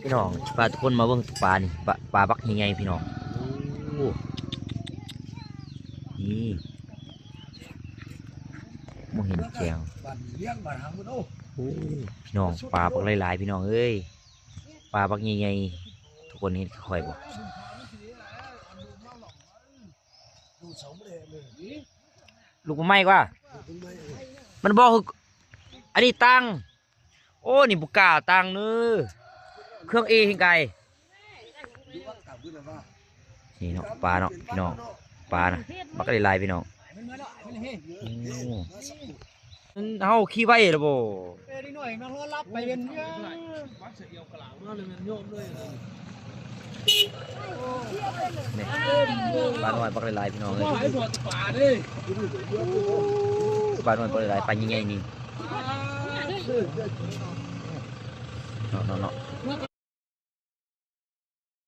ພີ່ນ້ອງ ພາທຸກຄົນມາເບິ່ງປານີ້ ປາ ປາບັກໃຫຍ່ໆ ພີ່ນ້ອງ. ໂອ້ ນີ້ ບໍ່ເຫັນແກ້ວ. ໂອ້ ພີ່ນ້ອງ ປາບັກຫຼາຍໆ ພີ່ນ້ອງເອີຍ ປາບັກໃຫຍ່ໆ. ທຸກຄົນເຫັນຄືຂ້ອຍບໍ່? ລຸກມາໃໝ່ກວ່າ ມັນບໍ່ ອັນນີ້ຕັງ. ໂອ້ ນີ້ບໍ່ກ້າຕັງເດີ ເຄື່ອງເອແຮງໄກ. ນີ້ເນາະ ປາເນາະ ພີ່ນ້ອງ ປານະ ບັກຫຼາຍໆ ພີ່ນ້ອງ. ໂອ້ ເຮົາຂີ່ໄວແລ້ວບໍ່? ເອີ ເດັກນ້ອຍມັນນອນຫຼັບໄປເປັນ ນີ້ ປານ້ອຍບັກຫຼາຍໆ ພີ່ນ້ອງເອີຍ. ປານ້ອຍບັກຫຼາຍໆ ປາໃຫຍ່ໆ ນີ້ ເນາະ ເນາະ ເນາະ.